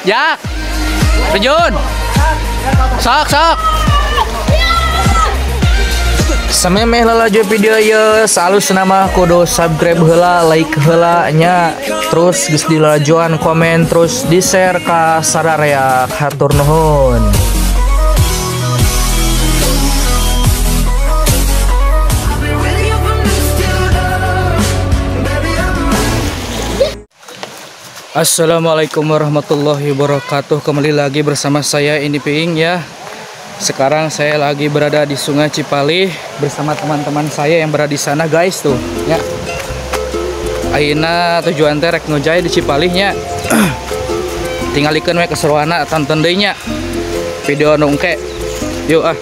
Ya. Terjun. Sok, sok. Samemeh lalajo video ieu salus nama kudu subscribe heula, like heula nya, terus geus dilalajoan komen, terus di-share ka sararea. Hatur nuhun. Assalamualaikum warahmatullahi wabarakatuh. Kembali lagi bersama saya Indi Piing ya. Sekarang saya lagi berada di Sungai Cipalih bersama teman-teman saya yang berada di sana guys tuh ya. Ayeuna tujuan teh rek ngojay di Cipalih nya. Tingalikeun we keseruanna, tonton deui nya video nu engke. Yuk ah.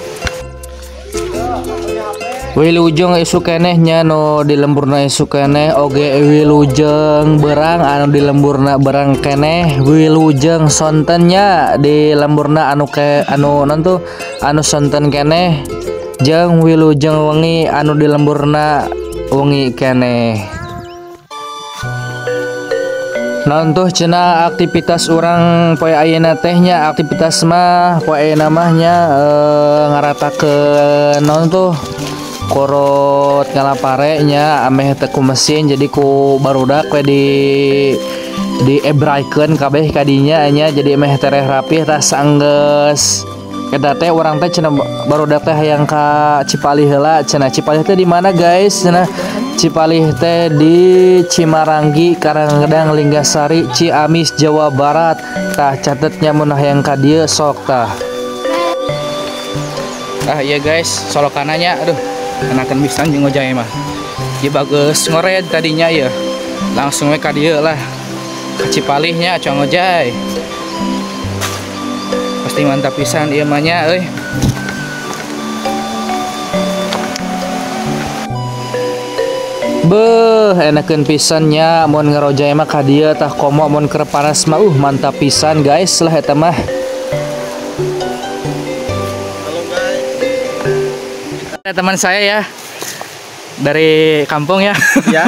Wilujeng isuk keneh nya nu di lemburna isuk keneh oge wilujeng berang anu di lemburna berang keneh wilujeng sonten nya di lemburna anu ke anu non tuh anu sonten keneh jeung wilujeng wengi anu di lemburna wengi keneh. Non tuh cenah aktivitas urang poe ayeuna teh nya, aktivitas mah poe ayeuna mah nya ngaratakeun non tuh korot ngalapare nya ameh teu ku mesin jadi ku barudak we di ebraikeun kabeh kadinya nya jadi ameh tereh rapih tah sanggeus eta teh urang teh cenah barudak teh hayang ka Cipalih heula cenah. Cipalih teh di mana guys? Cenah Cipalih teh di Cimaranggi, Karanggedang, Linggasari, Ciamis, Jawa Barat. Tah catetnya mun hayang ka dieu sok tah. Ah iya guys, solokananya aduh enakan pisan jeung ngojay mah. Ieu bagus ngored tadinya ya. Langsung we ka dieu lah. Ka Cipalihnya cong ngojay. Pasti mantap pisan ieu mah nya euy. Beuh, enakeun pisan nya mun ngarojay mah ka dieu tah komo mun keur panas mah mantap pisan guys lah eta mah. Teman saya ya dari kampung ya. Ya.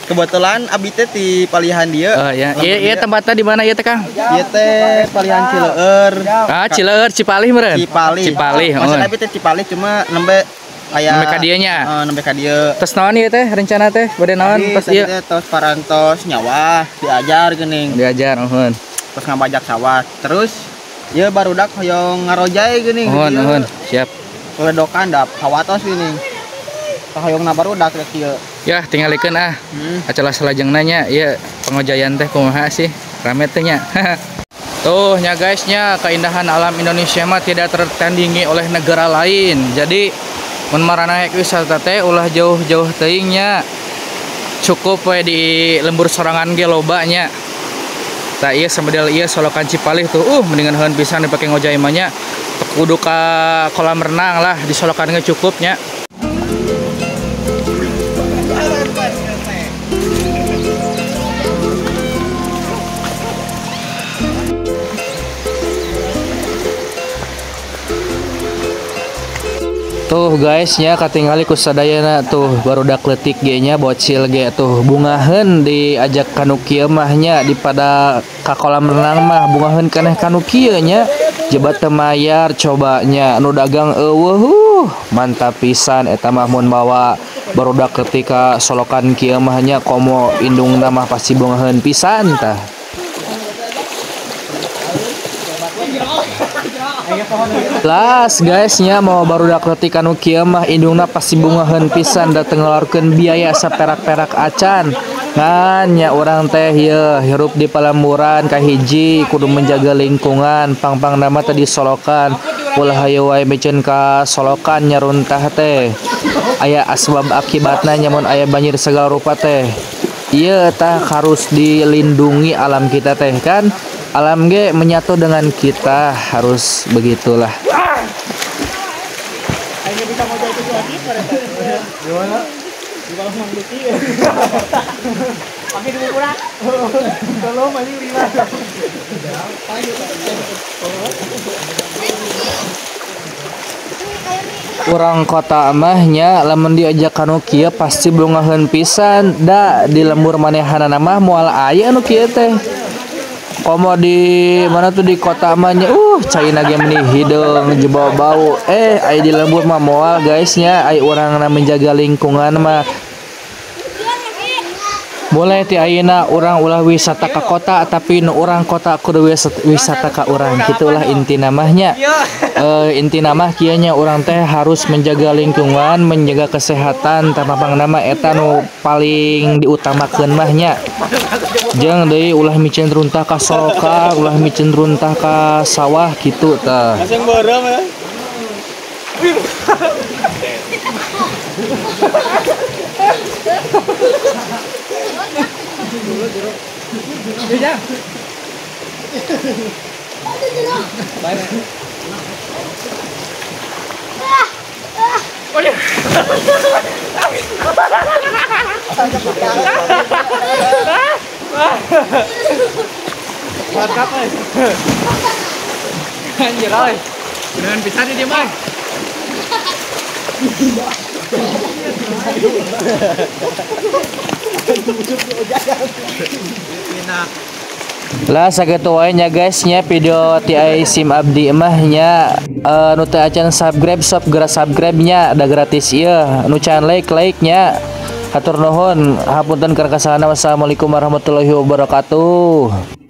Kebetulan abi teh di Palihan dieu. Oh ya. Iya, iya tempatnya di mana ieu teh Kang? Ieu teh Palihan Cileueur. Ah, Cileueur Cipalih meureun. Cipalih. Cipalih. Maksud abi teh Cipalih cuma nembe aya nembe ka dieu nya. Heeh, nembe ka dieu. Tos naon ieu teh rencana teh? Bade naon tos ieu? Tos parantos nyawa diajar geuning. Diajar nuhun. Tos ngabajak sawah. Terus ieu barudak hoyong ngarojay geuning. Nuhun, nuhun. Siap. Ledokan da hawatos gini. Hoyongna barudak rek kieu. Ya, tingalikeun ah. Acara salajengna nya ieu pengojayan teh kumaha sih? Rame teh nya. Tuh nya guys nya, keindahan alam Indonesia mah tidak tertandingi oleh negara lain. Jadi mun maraneh wisata teh ulah jauh-jauh teuing nya. Cukup we di lembur sorangan ge loba nya. Tah ieu samedel ieu solokan Cipalih tuh mendingan heun pisan dipake ngojay mah nya. Kudu ka kolam renang lah, di solokan ge cukup nya. Tuh guys nya katingali ku sadayana tuh barudak leutik ge nya bocil ge tuh bungaheun diajak kanu kieu mah nya dipada ka kolam renang mah bungaheun keneh kanu kieu nya. Jebat teu mayar cobanya nu dagang eueuh mantap pisan eta mah mun mawa barudak ketika solokan kieu mah nya komo indungna mah pasti bungaheun pisan tah. Las guys nya mau barudak leutik anu kieu mah indungna pasti bungaheun pisan da teu ngaluarkeun biaya saperak-perak acan. Ngan nya urang teh ieu hirup di palemburan kahiji kudu menjaga lingkungan pang-pang nama teh di solokan ulah hayu wae miceun ka solokan nyaruntah teh aya asbab akibatna nya mun aya banjir segala rupa teh ieu tah harus dilindungi alam kita teh kan alam ge menyatu dengan kita harus begitulah. Urang kota mah nya lamun diajak kanu kieu pasti bungaheun pisan da di lembur manehanana mah moal aya nu kieu teh. Komo di mana tuh di kota mah nya caina ge meni hideung jebau bau. Ai di lembur mah moal guys nya, ai urangna menjaga lingkungan mah. Mulai ti ayeuna urang ulah wisata ka kota, tapi nu urang kota kudu wisata ka urang, gitulah inti namanya. Inti nama kieu nya urang teh harus menjaga lingkungan, menjaga kesehatan, tapapang nama eta nu paling diutamakeun mah nya. Jeung deui ulah miceun runtah ka soloka, ulah miceun runtah ka sawah kitu tah. Mantap, anjir, oi. Dengan pisan dia mah. Lah sakitu wae nya guys nya video ti SIM abdi mah nya, nu teu acan subscribe sok geura subscribe nya, da gratis ieu, nu can like like nya. Hatur nuhun, hapunten keur kasalahna. Wassalamualaikum warahmatullahi wabarakatuh.